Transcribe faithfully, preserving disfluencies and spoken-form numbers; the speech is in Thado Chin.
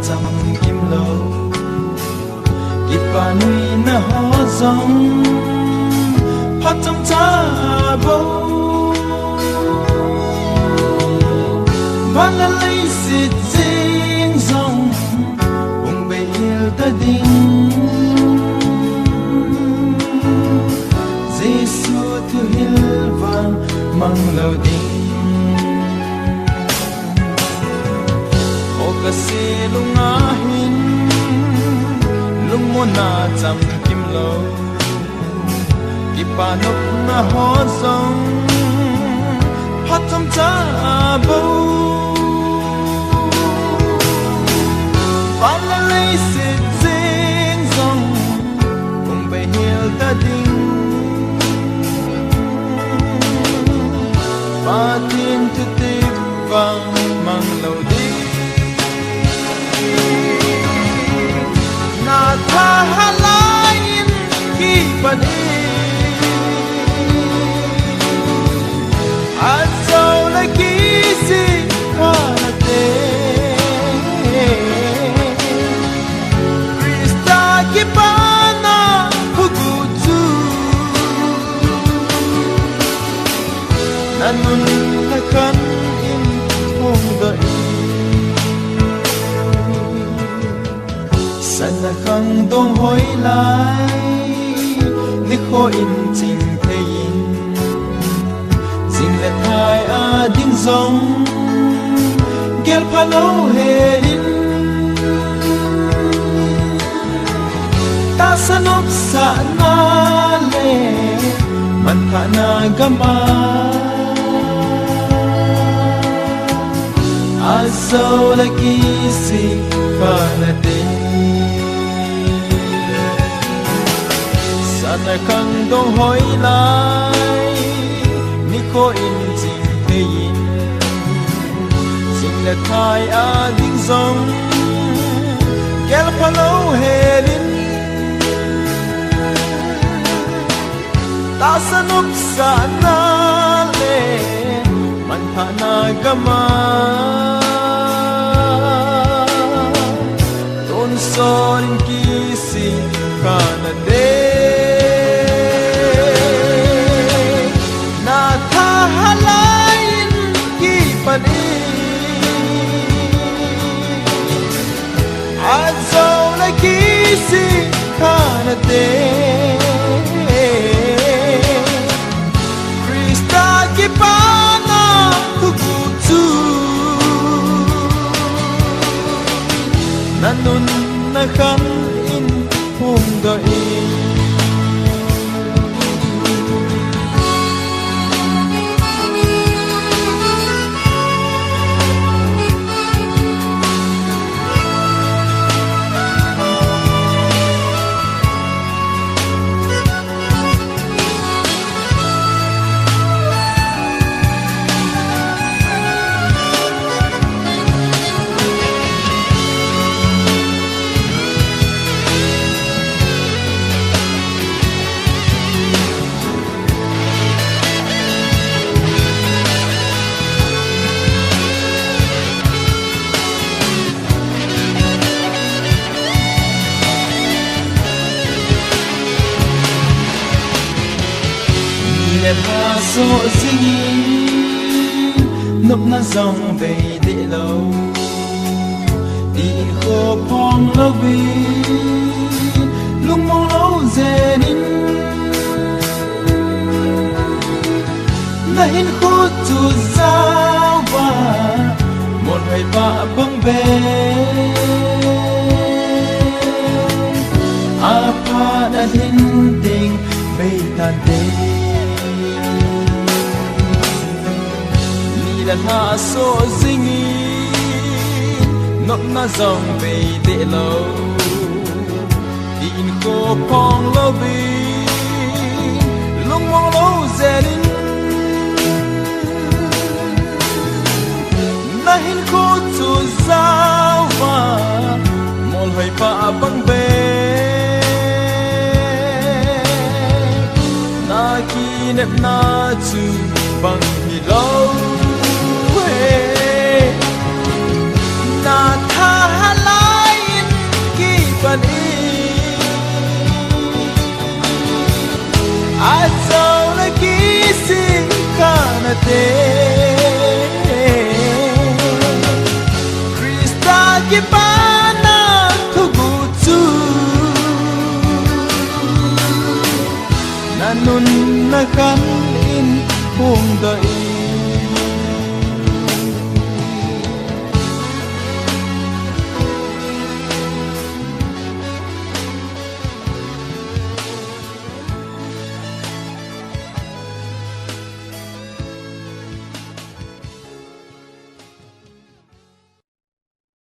Samkim lou, kipa nuina ho jong phat chomcha bou. Van le leiset jeng jong hung beihel ta ding. Jesu thuhil vang mang lou ding. O ka se lunga hin, lungmonna chamkim lou, kipa nopna ho jong phat chomcha bou. Van le leiset jeng jong hung beihel ta ding. Pathen thutep vang mang lou ding. Na tha halai in kipan in, ajou le kisih kha nate. Christa kipana hugu chu, na nun na khan in hung doh in. Sana khangdong hoilai, nikho in ching thei in, jing le thai a ding jong gel phalou hel in. Tahsa nopsahna le manthahna gam a, ajou le kisih kha nate. Sana khangdong hoilai, nikho in ching thei in, jing le thai a ding jong gel phalou hel in. Tahsa nopsahna le manthahna gam a, tonsot in kisih kha nate. Na tha halai in kipan in, ajou le kisih kha nate. Christa kipana hugu chu, na nun na khan in hung doh in. Ni le tha soh jing in, nopna jong bei deh lou, in kho phong lou in, lungmong lou jeng in. Na hinkho chu jao a, molhoi pha bang beh, aphat a hin ding bei tante. Ni le tha soh jing in, nopna jong bei deh lou, in kho phong lou in, lungmong lou jeng in. Na hinkho chu jao a, molhoi pha bang beh, na kinepna chu bang hilou e. Na tha halai Achau le kisih kanate, Christa kipana thuguchu nanun nakhan in hungdoi.